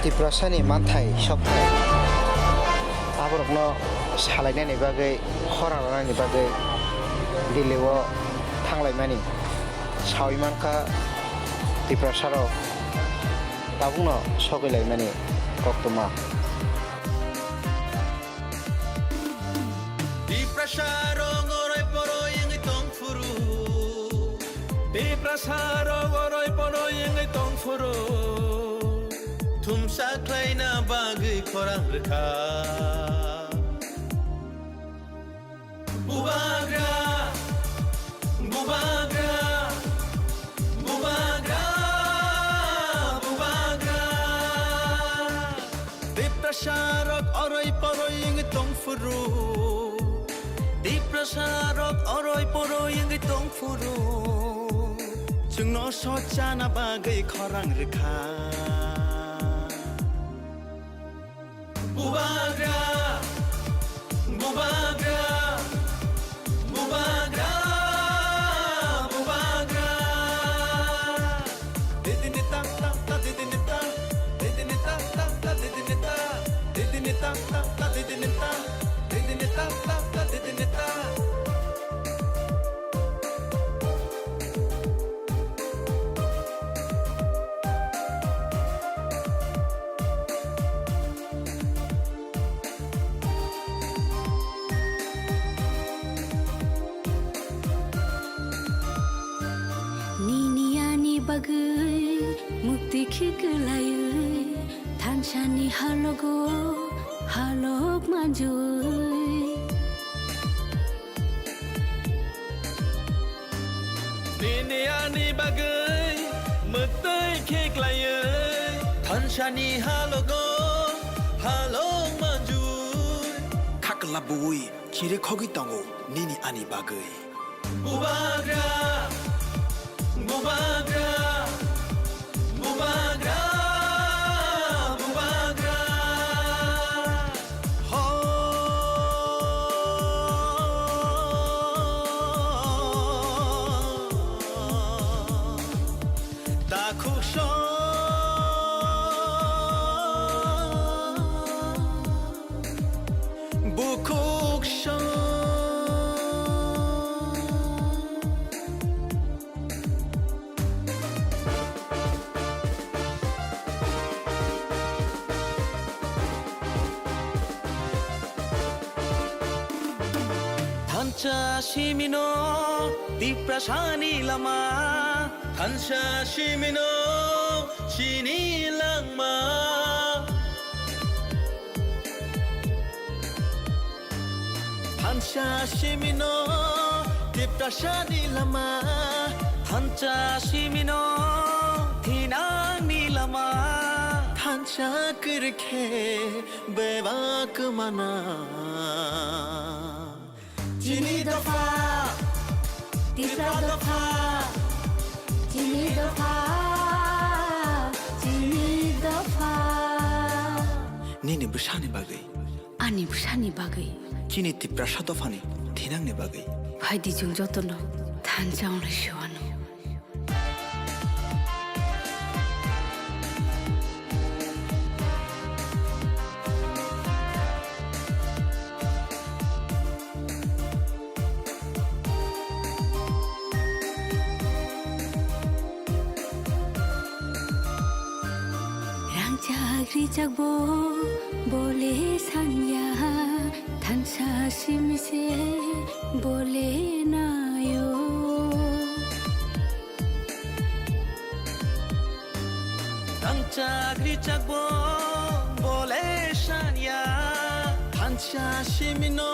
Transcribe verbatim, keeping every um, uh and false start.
Tiprasani manthai sokthai aborokno salainani bagwi, khorang rwnani bagwi Delhi-o thanglaimani saui mankha Tiprasarok tabukno sogwi laimani koktwma. Tiprasa rok oroi poroi wngwi tong phuru. Tiprasa rok oroi poroi wngwi tong phuru. Thumsa khlaina bagwi khorang rwkha. Bubagra, bubagra, bubagra, bubagra. Tiprasa rok oroi poroi wngwi tong phuru. Tiprasa rok oroi poroi wngwi tong phuru. Chwngno sochana bagwi khorang rwkha. Bubagra, bubagra, bubagra, bubagra. Didini ta ta ta, didini ta, didini ta ta ta, didini ta, didini ta ta ta, didini ta, didini ta ta ta, didini ta. Nini ani bagwi mukti khiklaiwi, thansani halogo halok manjui. Nini ani bagwi mwktwi khiklaiwi, thansani halogo halok manjui. Khakla buwi chiri khogwi tongo nini ani bagwi. Bubagra, bubagra, bubagra, bubagra. Ho. Takhuk song. Bukhuk song. Thansa simino Tiprasani lama, thansa simino chini langma. Thansa simino Tiprasani lama, thansa simino thinangni lama, thansa kwrwikhe bebak mana. Chini dopha, Tipra dopha, chini dopha, chini dopha. Nini bwsani bagwi. Ani bwsani bagwi. Chini Tiprasa dophani thinangni bagwi. Phaidi chwng jotono thansa wnglaisio ano. Rangchak rijak bo bole sanya, thansa simi se bole nayo. Rangchak rijak bo bole sanya, thansa simino